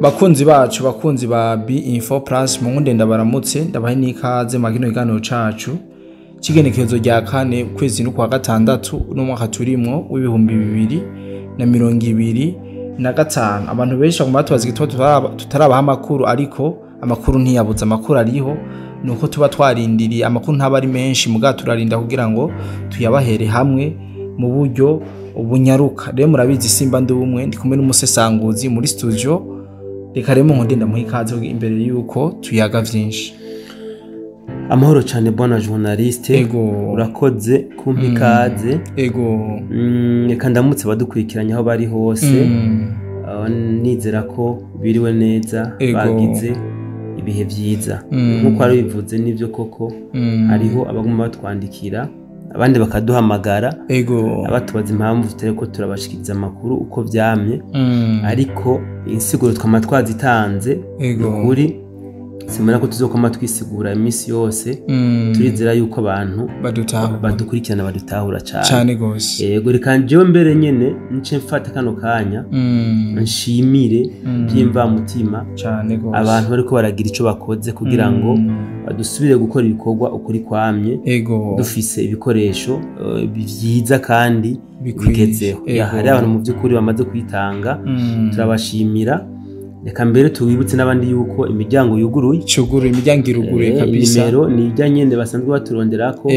Bakunzi bacu, bakunzi ba B Info Plus, mu nkunde ndabaramutse, ndabahe n'ikaze mu kino kiganiro cacu c'igenekerezo rya 4 ukwezi n'ukwa gatandatu n'umwaka turimwo w'2025. Abantu benshi baguma batubaza igituma tutarabaha amakuru, ariko amakuru ntiyabuze, amakuru ariho, nuko tuba twarindiriye. Amakuru ntaba ari menshi, muga turarinda kugira ngo tuyabahere hamwe mu buryo ubunyaruka. Rero murabizi, simba ndi umwe, ndi kumwe n'umusesanguzi muri studio. Reka rero nkunde ndamuha ikaze imbere yuko tuyaga vyinshi. Amahoro cyane, bwana journaliste. Ego. Urakoze kumpa ikaze. Ego. Reka ndamutse badukurikiranye aho bari hose. Nizera ko biriwe neza, Ego. bagize ibihe vyiza. Nk'uko wari bivuze, nivyo koko, hariho abaguma batwandikira, abandi bakaduhamagara, abatubaza impamvu tutariko turabashikiriza amakuru uko vyamye, ariko insiguro twama twazitanze. Nukuri simbona ko tuzokoma twisigura iminsi yose. Turizera yuko abantu badutahura, badukurikirana badutahura cane. Cane gose. Yego, reka jewe mbere nyene nce mfata kano kanya nshimire by'imvamutima cane gose abantu bariko baragira ico bakoze kugira ngo dusubire gukora ibikorwa ukuri kwamye, dufise ibikoresho vyiza kandi bikwiye. bigezeho. Ya, hari abantu mu by'ukuri bamaze kwitanga, turabashimira. Reka mbere tubibutse n'abandi yuko imiryango yuguruye. Cuguruye, imiryango iruguruye kabisa. Nimero ni ijya nyene basanzwe baturonderako.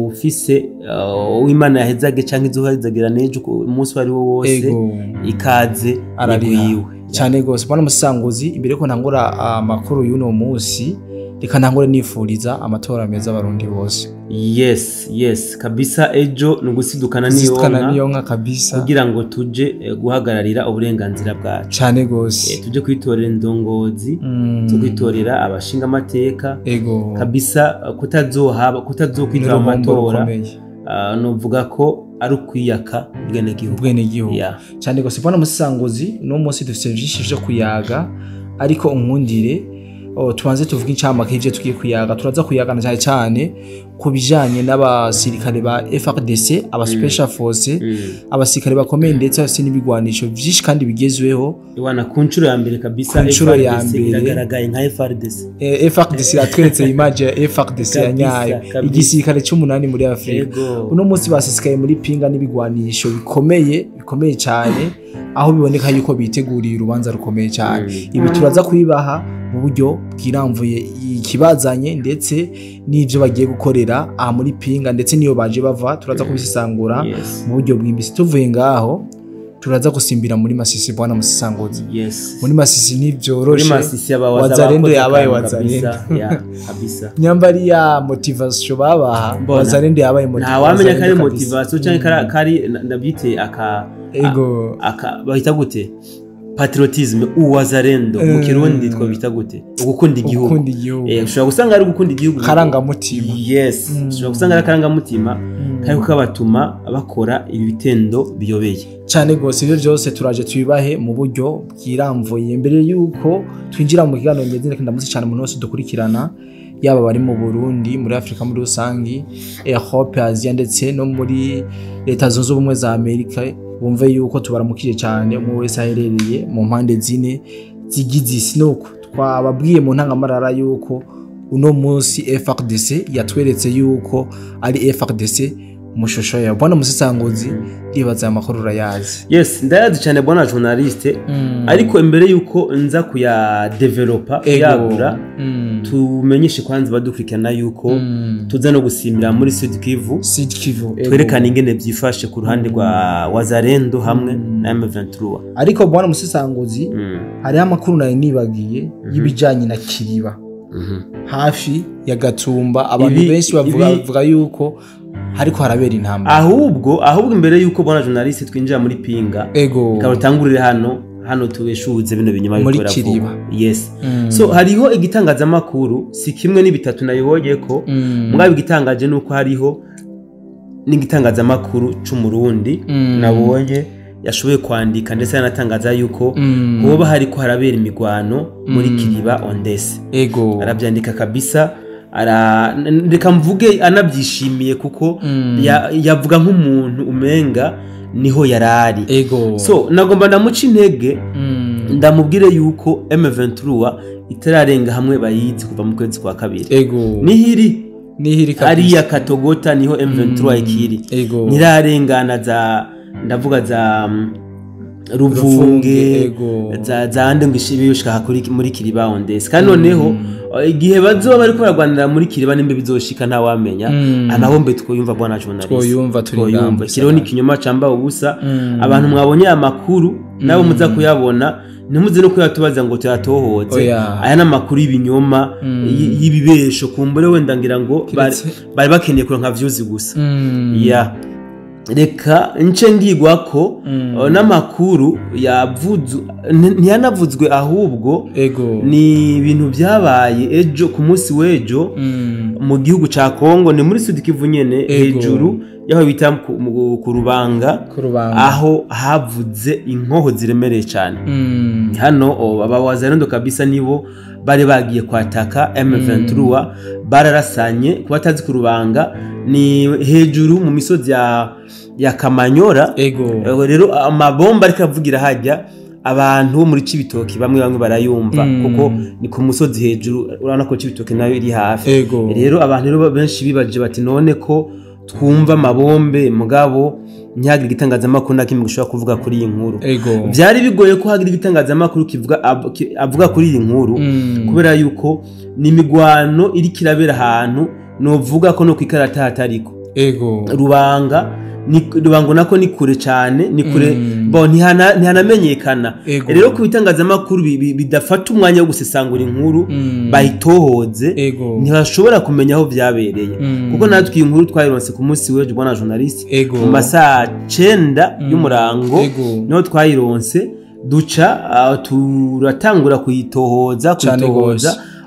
Ufise uwimana yahezage canke izuhazagira n'ejo umunsi uwo ari wo wose, ikaze arariha. Igwiwe. Cane gose, bwana musanguzi. Imbere ko ntangura amakuru y'uno munsi, reka ntangure nifuriza amatora meza abarundi bose. Yes, kabisa, ejo ni ugusidukana Zitwana niyonka niyo nka kabisa kugira ngo tuje guhagararira uburenganzira bwacu. Cane gose. Tuje kwitorera indongozi, tuje kwitorera abashinga amateka. Kabisa, kutazohaba, kutazokwitaba n'uruhombo amatora, rukomeye. Novuga ko ari ukwiyaka ubwenegihugu. Ubwenegihugu. Cyane gose, bwana musanguzi. Uno munsi dufite vyinshi vyo kuyaga, ariko unkundire tubanze tuvuge incamake y'ivyo tugiye kuyaga. Turaza kuyagana cyane cyane ku bijanye n'abasirikare ba FARDC, aba special force, abasirikare bakomeye ndetse bafite n'ibigwanisho vyinshi kandi bigezweho. Iwana, ku nshuro ya mbere kabisa, ku nshuro ya FARDC mbere. Iragaragaye nka FARDC. FARDC iratweretse image ya FARDC ya Kabisa, nyayo, kabisa. igisirikare c'umunani muri Afrika. Uno munsi basesekaye muri Pinga n'ibigwanisho bikomeye bikomeye cyane, aho biboneka yuko biteguriye urubanza rukomeye cyane. Ibi turaza kubibaha mu buryo bwiramvuye, ikibazanye ndetse n'ivyo bagiye gukorera aha muri Pinga, ndetse n'iyo baje bava, turaza kubisesangura mu buryo bwimbitse. Tuvuye ngaho, turaza gusimbira muri Masisi, bwana musesanguzi. Muri Masisi muri ntibyoroshe. Masisi aba Wazalendo bakoze yabaye akantu Wazalendo. kabisa. Ya, kabisa. Nyambari ya motivation babaha, Mbona. Wazalendo yabaye Nta wamenya ko ari Wazalendo kabisa. motivation canke kari ndabyite aka aka bahita gute, patriotisme u wazalendo mu Kirundi twabita gute? Ugukunda igihugu. Gukunda igihugu. Ushobora gusanga ari gukunda igihugu. Karangamutima. Yes, ushobora gusanga ari akarangamutima kariko kabatuma bakora ibi bitendo biyobeye. Cyane rwose. Ibyo byose turaje tubibahe mu buryo bwiramvuye. Mbere y'uko twinjira mu kiganiro ngeze, reka ndamutse cyane umuntu wese dukurikirana, yaba bari mu Burundi, muri Afurika muri rusangi, Europe, Asia ndetse no muri Leta Zunze Ubumwe za Amerika. Bumve yuko tubaramukije cyane, umwe wese aherereye mu mpande zine zigize isi. Nuko twababwiye mu ntangamarara yuko uno munsi FARDC yatweretse yuko ari FARDC mu shusho yawe. Bwana musesanguzi, ndibaza aya makuru urayazi. Yes, ndayazi cyane, bwana journaliste, ariko imbere yuko nza kuyadevelopa, kuyagura, tumenyeshe kwanza badukurikirana yuko tuza no gusimbira muri Sud Kivu, Sud Kivu, ego. twerekana ingene byifashe ku ruhande rwa Wazalendo hamwe na M23. Ariko bwana musesanguzi, hariho amakuru nari nibagiye y'ibijanye na Kiriba, hafi ya Gatumba. Abantu benshi bavuga bavuga yuko hariko harabera intambara. Ahubwo imbere yuko, bwana journaliste, twinjira muri Pinga, reka rutangurire hano tubeshuze bino binyuma Muri biriko biravugwa. Kiriba. Yes. So hariho igitangazamakuru, si kimwe ni bitatu nabibonye ko mugabo igitangaje nuko hariho n'igitangazamakuru c'Umurundi nabonye yashoboye kwandika ndetse anatangaza yuko hoba hariko harabera imigwano muri Kiriba Ondese. Arabyandika kabisa, reka mvuge anabyishimiye kuko yavuga nk'umuntu umenga niho yarari. So nagomba ndamuca intege. Ndamubwire yuko M23 itararenga hamwe bayizi kuva mu kwezi kwa kabiri. Nihiri nihiri kabisa. Ariya Katogota niho M23 ikiri. Ntirarengana za ndavuga za Ruvunge za ande ngo ishibishika kuri muri Kiriba ondese. Kandi noneho igihe bazoba bariko baragwanira muri Kiriba nimbe bizoshika nta wamenya. Amabombe twoyumva bwana journalist. Twoyumva turi kiriho ni kinyoma camba ubusa. Abantu mwabonye amakuru nabo muza kuyabona ntimuze no kuyatubaza ngo tuyatohoze. Aya namakuru y'ibinyoma y'ibibesho kumbure wenda ngira ngo bari bakeneye kuronka views gusa. Ya reka nce ngigwa ko n'amakuru yavuzu ntiyanavuzwe ahubwo ni ibintu byabaye ejo ku munsi w'ejo mu gihugu ca Kongo ni muri Sud Kivu nyene hejuru yaho bita ku Rubanga aho havuze inkoho ziremereye cyane. Hano abawazarendo kabisa nibo bari bagiye kwataka M23 bararasanye kubatazi ku Rubanga ni hejuru mu misozi ya Kamanyora. Rero amabomba ariko avugira hajya abantu muri Cibitoki bamwe barayumva kuko ni ku musozi hejuru urabona ko Cibitoki nayo iri hafi. Rero abantu rero benshi bibaje bati none ko twumva amabombe mugabo ntihagire igitangazamakuru na kimwe gishobora kuvuga kuri iyi nkuru. Byari bigoye ko hagira igitangazamakuru kivuga avuga kuri iyi nkuru kubera yuko ni imigwano iri kirabera ahantu novuga ko no kwikarata hatariko. Rubanga ni Rubango nako ni kure cyane ni kure bo ntihanamenyekana. Rero ku bitangazamakuru bidafata umwanya wo gusesangura inkuru bayitohoze ntibashobora kumenya aho byabereye. Kuko natwe iyi nkuru twayironse ku munsi w'ejo bwana journalist mu masaha 9 y'umurango niho twayironse duca turatangura kuyitohoza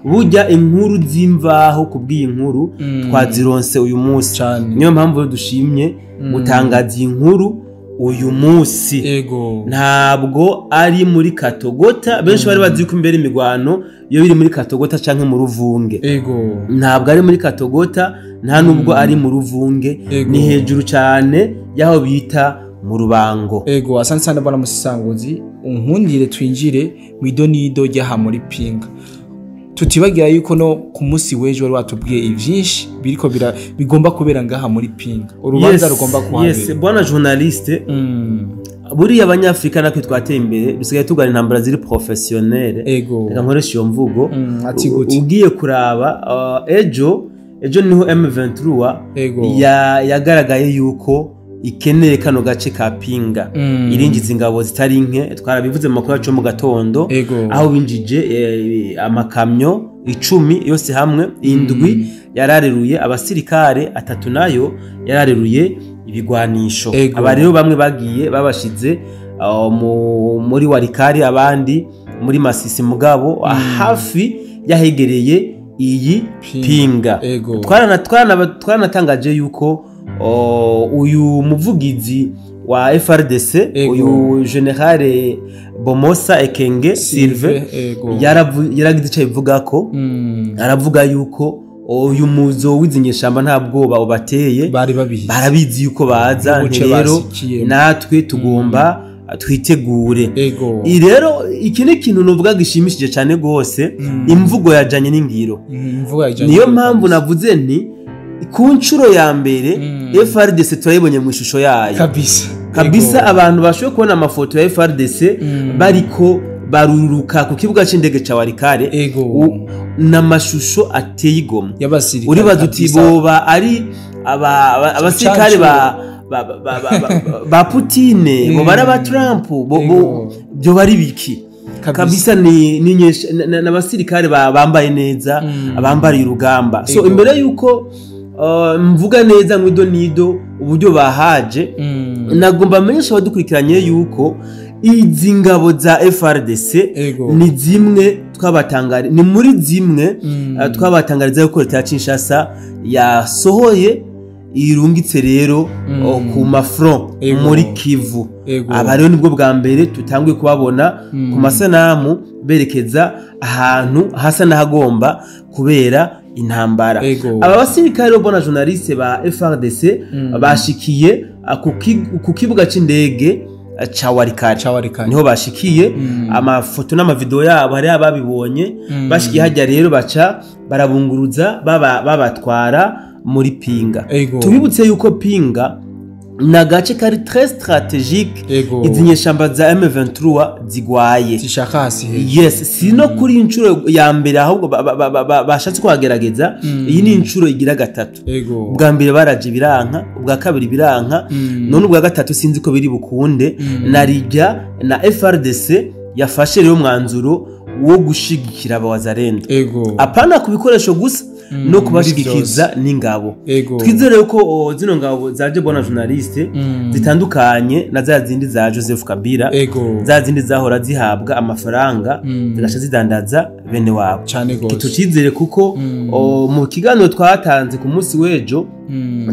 burya inkuru z'imvaho kubw'iyi nkuru twazironse uyu munsi. Niyo mpamvu dushimye gutangaza inkuru uyu munsi. Ntabwo ari muri Katogota benshi bari bazi ko imbere imigwano iyo biri muri Katogota canke mu Ruvunge. Ntabwo ari muri Katogota nta nubwo ari mu Ruvunge ni hejuru cyane yaho bita mu Rubango. Asante sana bwana musisanguzi unkundire twinjire mu idonido ryaha muri Pinga. Tutibagira yuko no ku munsi w'ejo wari watubwiye ivyinshi biriko bigomba kubera ngaha muri Pinga. Urubanza rugomba kuhabera. Yes, bwana journaliste. Buriya abanyafrika natwe twateye imbere bisigaye tugana intambara ziri professionnel. Reka nkoresha iyo mvugo. Ugiye kuraba ejo niho M23 yagaragaye yuko ikeneye kano gace ka Pinga. Irinjiza ingabo zitari nke twarabivuze mu makuru yacu mu gatondo aho binjije amakamyo 10 yose hamwe indwi yarareruye abasirikare 3 nayo yarareruye ibigwanisho. Aba rero bamwe bagiye babashize muri Warikari abandi muri Masisi mugabo hafi yahegereye iyi Pinga. Twaranatangaje yuko uyu muvugizi wa FRDC uyu General Bomosa Ekenge Sylve yaragize icyo ivuga ko aravuga yuko uyu muzo w'izinyeshamba nta bwoba ubateye barabizi yuko baza rero natwe tugomba twitegure. Rero iki ni ikintu nuvuga gishimishije cyane gose imvugo yajanye n'ingiro. Niyo mpamvu navuze nti ku nshuro ya mbere FRDC turayibonye mu ishusho yayo kabisa. Abantu bashoboye kubona amafoto ya FRDC bariko baruruka ku kibuga c'indege ca Warikare n'amashusho ateye igomwe. Uribaza uti boba ari abasirikare ba Putine bo bara ba Trump bo byo bari biki kabisa ni n'abasirikare bambaye neza abambariye urugamba. So imbere yuko mvuga neza ngwido nido uburyo bahaje nagomba menyesha abadukurikiranye yuko izi ngabo za FRDC ni zimwe twabatangari ni muri zimwe twabatangariza yuko leta ya Kinshasa yasohoye irungitse rero ku mafront muri Kivu. Aba rero nibwo bwa mbere tutanguye kubabona ku masanamu berekeza ahantu hasa n'ahagomba kubera intambara. Aba basirikare bo na journaliste ba FRDC bashikiye ku kibuga c'indege ca Warikare niho bashikiye. Amafoto n'amavideo yabo hari ababibonye. Bashikiye hajya rero baca barabunguruza babatwara muri Pinga. Tubibutse yuko Pinga na gace kari très stratégique, izi nyeshamba za M23 zigwaye zishaka hasi. Yes, sino kuri inshuro ya mbere ahubwo bashatse kuhagerageza. Iyi ni inshuro igira gatatu. Ubwa mbere baraje biranka, ubwa kabiri biranka, none ubwa gatatu sinzi ko biri bukunde. Narijya na FRDC yafashe rero umwanzuro wo gushigikira abawazarendo, apana ku bikoresho gusa, no kubashigikiza n'ingabo. Twizere ko zino ngabo zaje bona journaliste zitandukanye na za zindi za Joseph Kabila, za zindi zahora zihabwa amafaranga zigasha zidandaza bene wabo. Kitucizere kuko mu kiganiro twatanze ku munsi w'ejo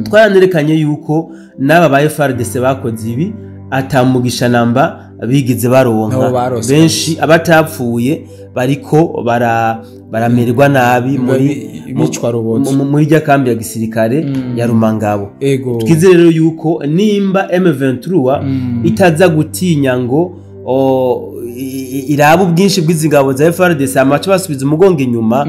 twaranerekanye yuko n'aba ba FRDC bakoze ibi atamugisha namba bigize baronka benshi abatapfuye bariko baramererwa nabi muri muri rya kambi ya gisirikare ya Rumangabo. Twizere rero yuko nimba M23 itaza gutinya ngo iraba ubwinshi bw'izingabo za FRDC amaco basubiza umugongo inyuma,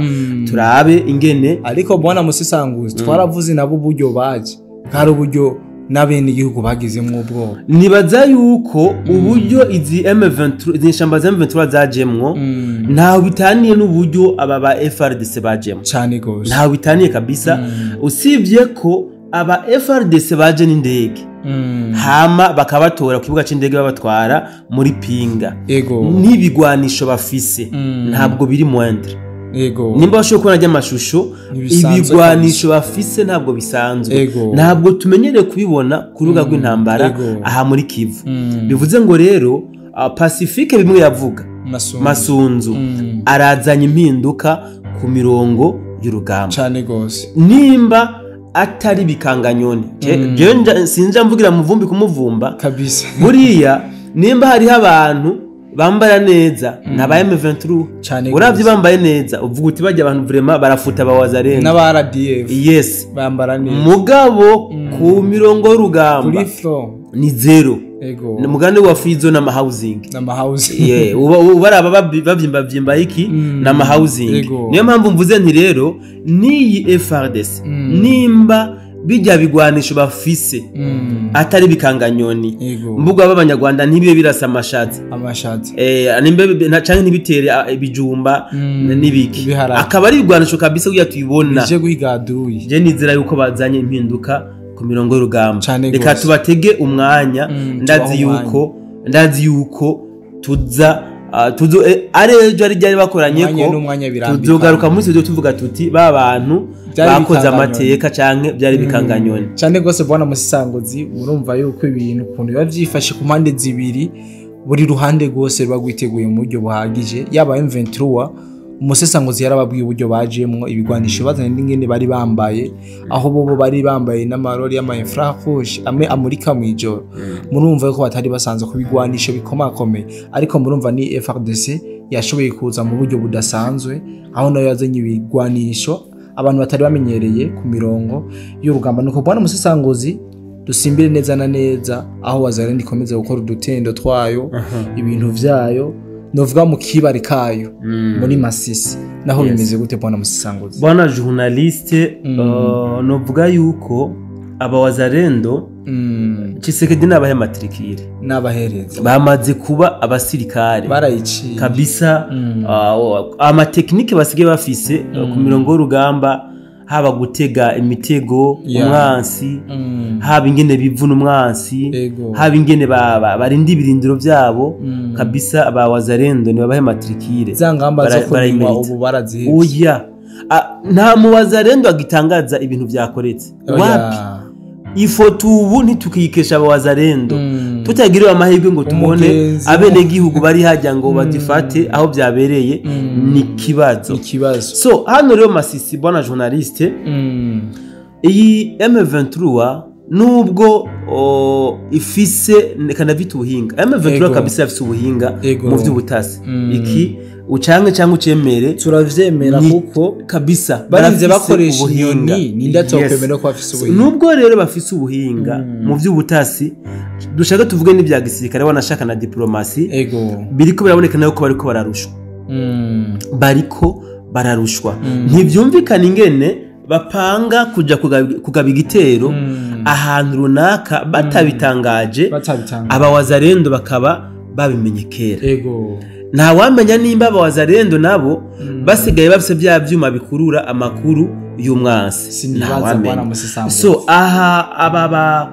turabe ingene. Ariko bwana Musisanguzi, twaravuze nabo uburyo baje kari uburyo n'abene igihugu bagizemwo ubwoba. Nibaza yuko uburyo izi M23 izi nshamba za M23 zajemwo ntaho bitaniye n'uburyo aba ba FRDC bajemwo cyane gose, ntaho bitaniye kabisa. Usibye ko aba FRDC baje n'indege hama bakabatora ku kibuga c'indege babatwara muri Pinga, n'ibigwanisho bafise ntabwo biri moindre. Nimba bashobora kubona ry'amashusho, ibigwanisho bafise ntabwo bisanzwe, ntabwo tumenyereye kubibona ku rubuga rw'intambara aha muri Kivu. Bivuze ngo rero Pacifique bimwe yavuga Masunzu arazanye impinduka ku mirongo y'urugamba cyane gose. Nimba atari bikanganyoni, je sinja mvugira muvumbi kumuvumba kabisa. Buriya nimba hariho abantu bambara neza naba M23 uravye bambaye neza uvuga uti bajya abantu vraiment barafuta abawazarendo n'aba RDF, yes, bambara neza. Mugabo ku mirongo y'urugamba ni zero. Mugande wa Fizo na housing yeah, ubaraba bavyimba vyimba iki na housing. Niyo mpamvu mvuze nti rero niyi FRDC nimba bijya bigwanisho bafise atari bikanganyoni, mbuga b'abanyarwanda ntibibe birasa amashatsi nimbe canke ntibitere ibijumba nibiki, akaba ari bigwanisho kabisa kugira tuyibona bije guhigaduye. Je nizera yuko bazanye impinduka ku mirongo y'urugamba. Reka tubatege umwanya, ndazi yuko tuza tuzo arejo ari ryari bakoranye ko tuzogaruka munsi byo tuvuga tuti ba bantu bakoze amateka canke byari bikanganyoni cyane gose. Bwana Musisanguzi, urumva yuko ibintu ukuntu biba byifashe ku mpande zibiri, buri ruhande rwose ruba rwiteguye mu buryo buhagije. Yaba M23 Umusesanguzi yarababwiye uburyo bajemwo ibigwanisho bazanye n'ingene bari bambaye, aho bobo bari bambaye n'amarori y'ama infrarouge amwe amurika mu ijoro. Murumva ko batari basanzwe kubigwanisho bikomakomeye, ariko murumva ni FRDC yashoboye kuza mu buryo budasanzwe, aho nayo yazanye ibigwanisho abantu batari bamenyereye ku mirongo y'urugamba. Nuko bwana Umusesanguzi, dusimbire neza na neza aho Wazalendo ikomeza gukora udutendo twayo, ibintu vyayo novuga mu kibari kayo muri Masisi, naho bimeze gute bwana Musisanguzi? Bwana journaliste, novuga yuko aba Wazalendo Tshisekedi n'abahe matrikire n'abahereza bamaze kuba abasirikare barayiciye kabisa. Ama technique basigaye bafise ku mirongo y'urugamba, haba gutega imitego umwansi, haba ingene bivuna umwansi, haba ingene barinda ibirindiro byabo kabisa. Aba Wazalendo ni babahe matrikire zangamba zo kunywa ubu barazihebye. Oya, nta mu Wazalendo agitangaza ibintu byakoretse wapi. Ifoto ubu ntitukiyikesha aba Wazalendo, tutagiriwe amahirwe ngo tubone abene gihugu bari hajya ngo badifate aho byabereye, ni kibazo. So hano rero Masisi, bwana journaliste, iyi M23 Nubwo ifise kanavita ubuhinga, M23 kabisa afise ubuhinga mu vy'ubutasi, iki ucanke cyangwa ucemere, turavyemera kuko kabisa barinze bakoresha inyoni, ninde atokwemera ko bafise ubuhinga? Nubwo rero bafise ubuhinga mu vy'ubutasi, dushaka tuvuge n'ibya gisirikare, wanashaka na diplomasi, biriko biraboneka nayo ko bariko bararushwa. Bariko bararushwa. Ntivyumvikana ingene bapanga kuja kugaba igitero ahantu runaka batabitangaje, abawazarendo bakaba babimenye kera. Nta wamenya nimba abawazarendo nabo basigaye bafise bya vyuma bikurura amakuru y'umwansi. So aha ababa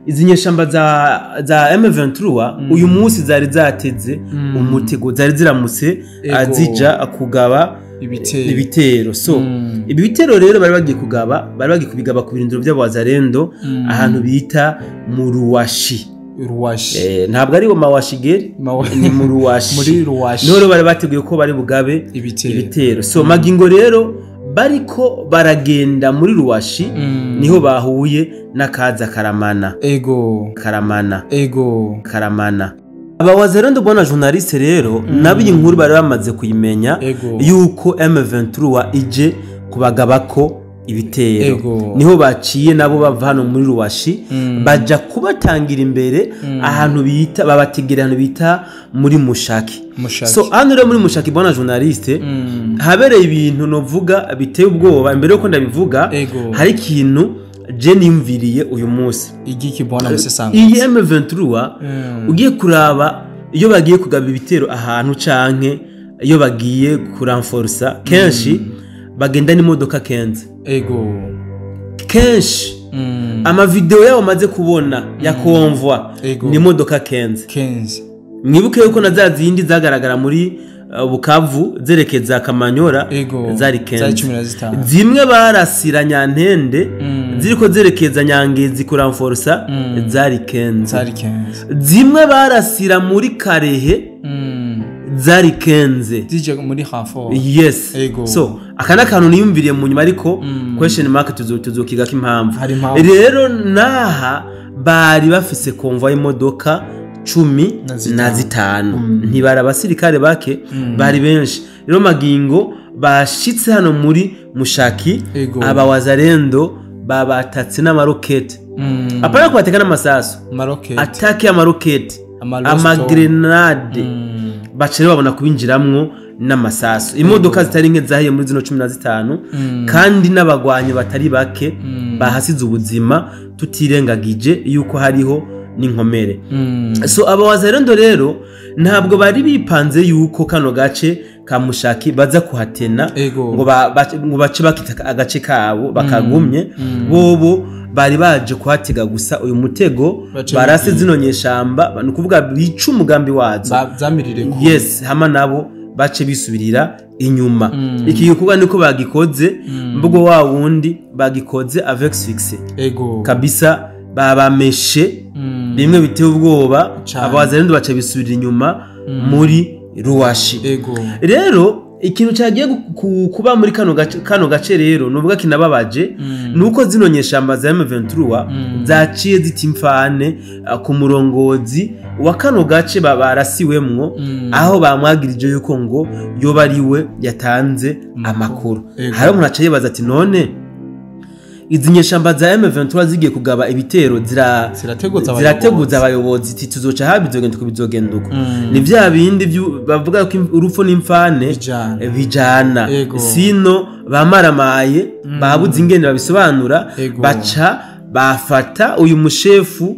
izi nyeshamba za M23 uyu munsi zari zateze umutego, zari ziramutse azija kugaba ibitero. So ibi bitero rero bari bagiye kugaba, bari bagiye kubigaba ku birindiro by'abazarendo ahantu bita mu Ruwashi. Ruwashi ntabwo ari Mawashigeri, ni mu Ruwashi, muri Ruwashi niho bari bateguye ko bari bugabe ibitero. So magingo rero bariko baragenda muri Ruwashi, niho bahuye n'akaza karamana. Karamana. Karamana. Abawazarendo bwana journaliste rero nabo inkuru bari bamaze kuyimenya yuko M23 ije kubagabako ibitero. Niho baciye nabo bava hano muri Ruwashi baja kubatangira imbere ahantu bita babategera ahantu bita muri Mushaki. So hano rero muri Mushaki bwana journaliste habereye ibintu novuga biteye ubwoba. Imbere yuko ndabivuga hari ikintu je nimviriye uyu munsi. Igiki bwana musesanga? Iyi M23 ugiye kuraba iyo bagiye kugaba ibitero ahantu canke iyo bagiye kuranforsa kenshi bagenda n'imodoka kenze. Kenshi ama video yabo maze kubona ya convoi ni modoka kenze. Mwibuke yuko na za zindi zagaragara muri Bukavu zerekeza Kamanyora zari kenze. Zimwe barasira Nyantende ziriko zerekeza Nyangezi kuranforsa zari kenze. Zimwe barasira muri Karehe zari kenze. DJ muri renfort. Yes. So akana kantu niyumviriye mu nyuma ariko question mark tuzokiga impamvu. Rero naha bari bafise convoi y'imodoka 15. Ntibara abasirikare bake, bari benshi. Rero magingo bashitse hano muri Mushaki abawazarendo babatatse n'amarokete. Apana kubateka n'amasasu. Atake y'amarokete, amagrenade. Bacere babona kubinjiramwo n'amasasu. Imodoka zitari nke zahiye muri zino 15 kandi n'abagwanyi batari bake bahasize ubuzima, tutirengagije yuko hariho n'inkomere. So abawazarendo rero ntabwo bari bipanze yuko kano gace ka Mushaki baza kuhatena ngo bace bakita agace kabo bakagumye. Bobo bari baje kuhatega gusa uyu mutego barase zino nyeshamba, nukuvuga bica umugambi wazo. Yes, hama nabo bace bisubirira inyuma. Iki gikorwa niko bagikoze, mbugo wa wundi bagikoze avec succès. Kabisa babameshe bimwe biteye ubwoba, abawazarendo bace bisubirira inyuma muri Ruwashi. Rero ikintu cyagiye kuba muri kano gace rero nuvuga kinababaje nuko zino nyeshamba za M23 zaciye zitimfane ku murongozi wa kano gace babarasiwemwo, aho bamwagirije yuko ngo yoba ariwe yatanze amakuru. Hari umuntu aciye baza ati none izi nyeshamba za M23 zigiye kugaba ibitero zirateguza abayobozi iti tuzoca ha bizogenda uko bizogenda uko. Ni vya bindi bavuga ko urupfu n'imfane bijana. Sino bamaramaye babuze ingene babisobanura, baca bafata uyu mushefu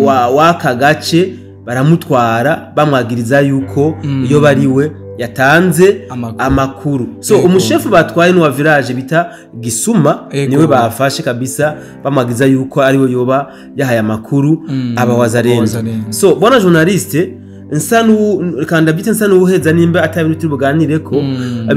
wa gace baramutwara bamwagiriza yuko iyo bariwe yatanze amakuru. So umushefu batwaye n'uwa village bita Gisuma niwe bafashe kabisa bamwagiza yuko ariwe yoba yahaye amakuru abawazarendo. So bwana journaliste kanda bite nsa n'uheza nimba atabintu turi buganireko,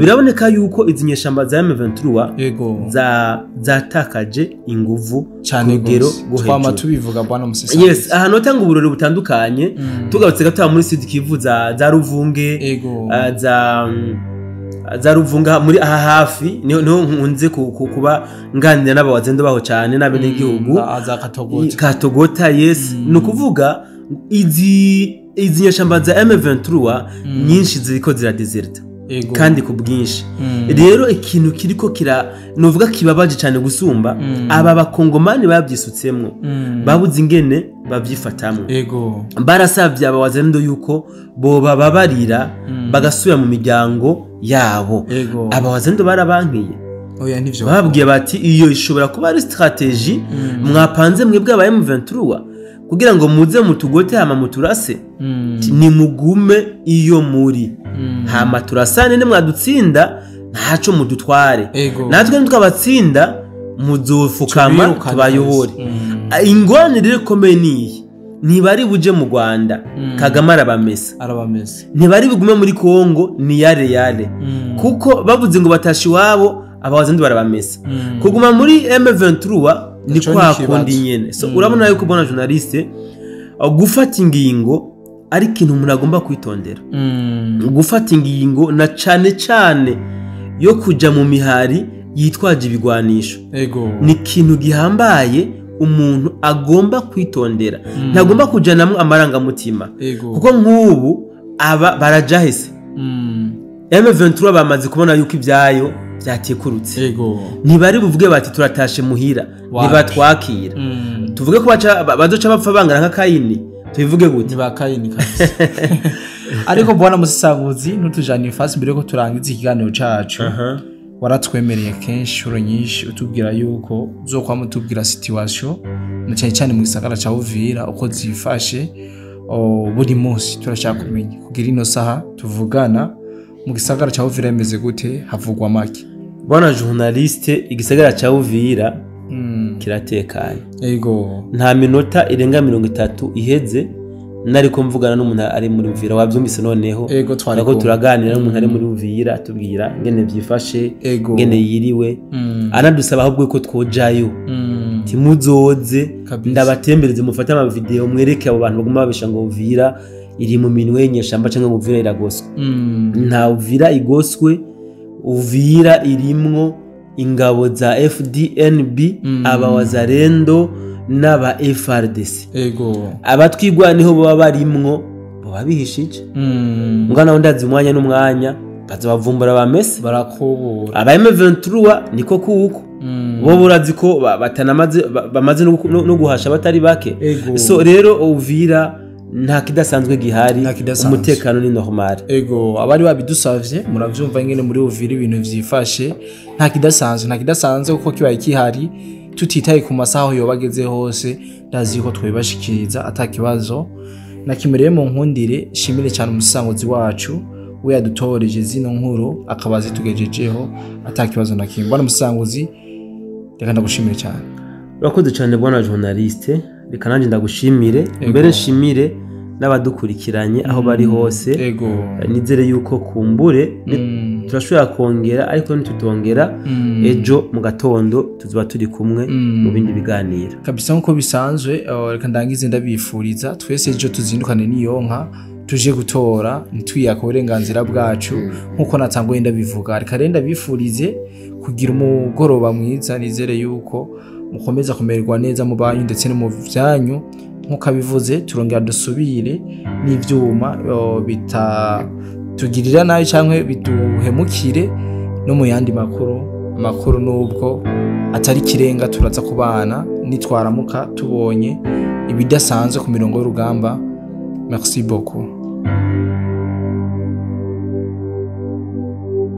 biraboneka yuko izi nyeshamba za M23 zatakaje inguvu cyane gose. Twama tubivuga bwana Musesa. Yes, ahantu tanga uburori butandukanye tugarutse gatoya muri Sud Kivu za Ruvunge, za Za Ruvunga muri aha hafi niho nkunze kuba nganira n'abawazendo baho cyane n'abenegihugu. Za Katogota. Katogota, yes. Ni ukuvuga izi nyeshamba za M23 nyinshi ziriko ziradeserta kandi ku bwinshi. Rero ikintu kiriko novuga kibabaje cyane gusumba, aba bakongomani babyisutsemwo, babuze ingene babyifatamwo. Barasavye abawazendo yuko boba babarira bagasubira mu miryango yabo. Abawazendo barabankiye. Oya, nivyo. Bababwiye bati iyo ishobora kuba ari strategie mwapanze mwebwe aba M23 kugira ngo muze mutugote hama muturase. Ni mugume iyo muri, hama turasane, nimwadutsinda ntaco mudutware, natwe nitwabatsinda muzofukama tubayobore. Ingorane rero ikomeye niyi, ntibari buje mu Rwanda, Kagame arabamesa, ntibari bugume muri Kongo ni yare yare, kuko bavuze ngo batashe iwabo abawazindi barabamesa. Kuguma muri M23 ni kwa kundi nyene. So urabona yuko bona journaliste gufata ingingo ari ikintu umuntu agomba kwitondera. Gufata ingingo na cane cane yo kuja mu mihari yitwaje ibigwanisho ni ikintu gihambaye umuntu agomba kwitondera. Ntagomba kujanamwo amarangamutima, kuko nk'ubu aba barajahese. M23 bamaze kubona yuko ibyayo byatekurutse. Ntibari buvuge bati turatashe muhira, ntibatwakira. Tuvuge ko bazoca bapfa bangana nka Kayini, tubivuge gute? Ni ba Kayini kabisa. Ariko bwana Musisanguzi, ntutujane ifasi mbere ko turangiza ikiganiro cacu. Waratwemereye kenshi inshuro nyinshi utubwira yuko uzokwama utubwira situation na cyane cyane mu gisagara ca Uvira uko zifashe buri munsi. Turashaka kumenya kugira ino saha tuvugana mu gisagara ca Uvira imeze gute, havugwa make? Bwana journaliste, igisagara ca Uvira kiratekanye. Nta minota irenga 30 iheze nariko mvugana n'umuntu ari muri Uvira, wabyumvise noneho. Nako turaganira n'umuntu ari muri Uvira atubwira ngene byifashe, ngene yiriwe, anadusaba ahubwo ko twojayo. Timuzoze ndabatembereze, mufate ama video mwereke abo bantu baguma babesha ngo Uvira iri mu minwe y'inyeshamba canke ngo Uvira iragoswe. Nta Uvira igoswe, Uvira irimwo ingabo za FDNB, abawazarendo n'aba FRDC. Abatwigwa niho baba barimwo baba bihishije. Mugana ndazi umwanya n'umwanya bazobavumbura bamese barakobora. Aba M23 niko kuko bo burazi ko batanamaze bamaze no guhasha batari bake. So rero Uvira nta kidasanzwe gihari, umutekano ni normal. Abari babidusavye muravyumva ingene muri Uvira ibintu vyifashe, nta kidasanzwe, nta kidasanzwe kuko kibaye kihari tutitaye ku masaha yo bageze hose, ndazi ko twibashikiriza atakibazo. Nakimereye mu nkundire shimire cyane umusanguzi wacu we yadutoreje zino nkuru akabazi tugejejeho atakibazo na kimwe. Bwana musanguzi, reka ndagushimire cyane. Urakoze cyane bwana journaliste, reka nanjye ndagushimire, mbere nshimire n'abadukurikiranye aho bari hose. Nizere yuko kumbure turashobora kongera, ariko ntitutongera ejo mu gatondo tuzoba turi kumwe mu bindi biganiro kabisa nkuko bisanzwe. Reka ndangize ndabifuriza twese ejo tuzindukane n'iyo nka tuje gutora, ntitwiyaka uburenganzira bwacu nkuko natanguye ndabivuga. Reka rero ndabifurize kugira umugoroba mwiza, nizere yuko mukomeza kumererwa neza mu banyu ndetse no mu byanyu. Nkuko abivuze turongera dusubire n'ivyuma bitatugirira nabi canke biduhemukire no mu yandi makuru nubwo atari kirenga, turaza kubana nitwaramuka tubonye ibidasanzwe ku mirongo y'urugamba. Merci beaucoup.